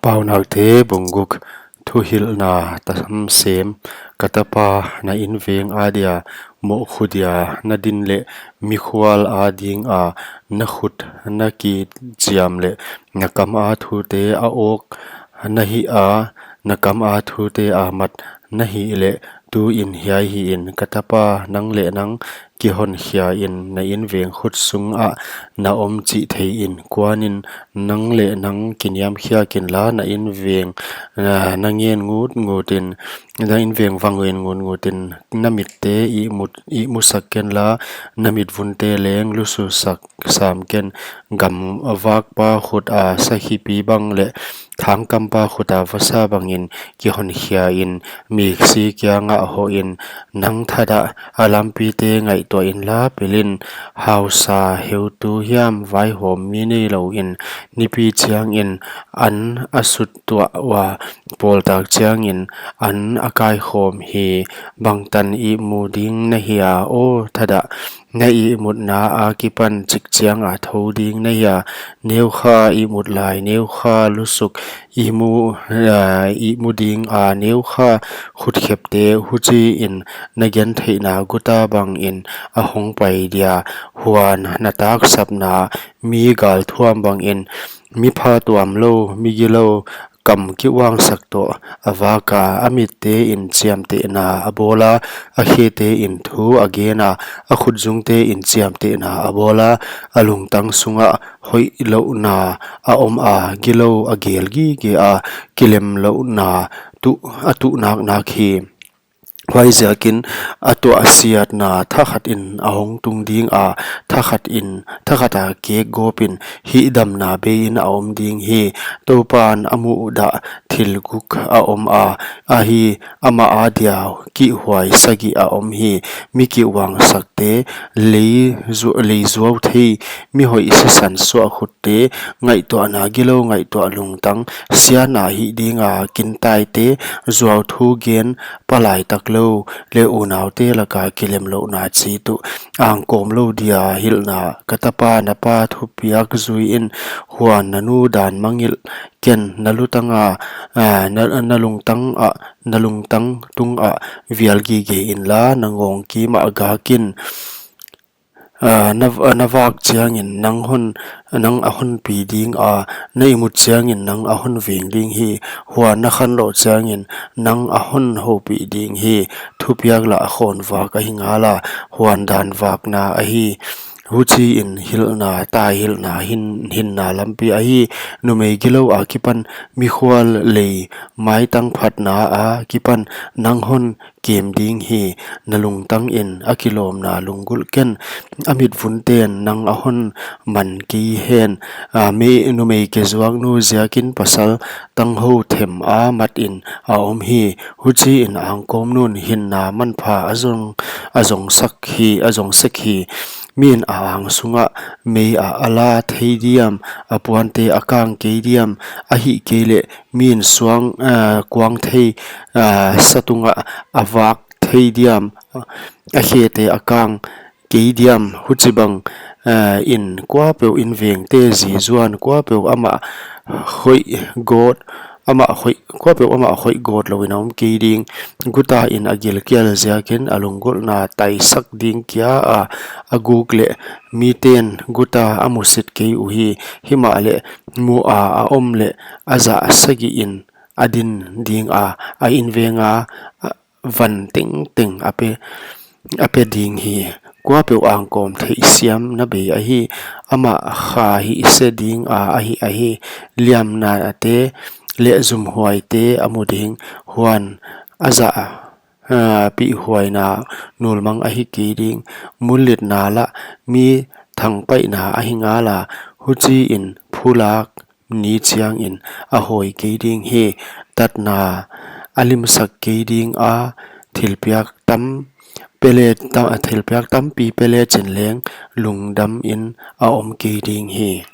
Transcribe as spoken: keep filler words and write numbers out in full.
Paunakte bung guk. Thuhilhna tam sem. Ka tapa, na inveng adia mohkhu dia na din leh mikhual adinga na khut na kichiam leh na kama thute a awk na hih a, na kama thute a mat na hih leh, tuin hiai hiin, ka tapa, nang leh nang kihonkhia in, na inveng khut sungah na om chih thei in. Kuanin, nang leh nang kiniamkhiak inla, na inveng, ah, na ngen ngutngut in, na inveng va ngen ngutngut in, na mitte ihmu, ihmusak kenla, na mitvunte leng lususak sam ken. Gamvakpa khuta sakhipi bang leh thangkampa khuta vasa bangin kihonkhia in, miksi kiangah hoh in, nang thadah a lampite ngaihtuah inla, pilin, hausa heutu hiam vaihawmmi neilou in, nipi chiangin an a sut tuah ua, pawltak chiangin an a kaikhawm hi. Bangtan ihmu ding na hia, aw thadah, na ihmutna akipan chikchianga thou ding na hia? Neukha ihmut lai, neukha lusuk ihmu, ah, ihmu dinga, neukha khutkhepte, huchiin na gentheihna guta bangin a hongpai dia, huan na taksapna mi galthuam bangin, mi phatuamlou, mi gilou, kam kiuangsak toh a vaka, a mittein chiamtehna a bawla, a khetein thu a gena, a khutzungtein chiamtehna a bawla, a lungtang sungah hoihlouhna a oma, gilou a gel gige a, kilemlouhna tuh, a tuh naknak hi. Huaiziakin a tuahsiatna thakhatin a hongtung dinga, thakhatin, thakhata kekgawpin hihdamna beiin a om ding hi. Toupan a muhdah thil guk a oma, ahi, amah adia kihhuai sagih a om hi. Mi kiuangsakte, lei zu-, leizuau thei, mi hoih sisan suahkhutte, ngaihtuahna gilou ngaihtuah lungtang, siatna hih dinga kintaite, zuauthu gen, palai taklou, leh unaute laka kilemlouhna chi tuh, angkawmlou dia hilhna. Ka tapa, na pa thupiak zuiin, huan na nu dan mangngilh ken, na lutanga, ah, na, na lungtang ah, na lungtang tungah vial gige inla, na ngawng kimah gakin. Ah, na, na vak chiangin nang hon, nang a honpi dinga, na ihmut chiangin nang a honveng ding hi. Huan na khanlouh chiangin nang a honhoupih ding hi. Thupiak lah a khawnvak ahi ngala, huan dan vakna ahi. Huchiin hilhna, taihilhna, hin, hinna lampi ahi. Numei gilou akipan, mikhual lei, maitang phatna akipan, nang hon kem ding hi. Na lungtangin a kilawmna lunggulh ken, a mitvunten nang a hon man kei hen. Ah, mi, numei kezuaknu ziakin pasal tanghou them a matin a om hi. Huchiin angkawmnun hinna manpha a zong, a zongsak hi, a zongsek hi. Min a ang sungah mei a, a la thei diam, a puante a kang kei diam, ahihkeileh min suang, ah, kuang thei, ah, sa tungah a vak thei diam, a khete a kang kei diam, huchibang, ah, in kuapeuh invengte zizuan, kuapeuh amah hoih gawt, amah hoih, kuapeuh amah hoih gawt louin a om kei ding. Gutain a gilkial ziakin a lunggulhna taisak ding kia a, a guk leh miten guta a musit kei uhi. Himahleh mu a, a om leh a zah sagihin a din dinga, a invenga, a van tengteng a pe, a pe ding hi. Kuapeuh angkawm theihsiamna bei ahi, amah kha hihse dinga ahi, ahi. Liamnate leh zumhuaite a mu ding, huan a zah, ah, pihhuaina nulmang ahi kei ding. Mullitna lah mi thangpaihna ahi ngala, huchiin phulak ni chiangin a hawi kei ding hi. Tatna a limsak kei dinga, thilpiak tam pele, ta, thilpiak tampi pele chin leng lungdamin a om kei ding hi.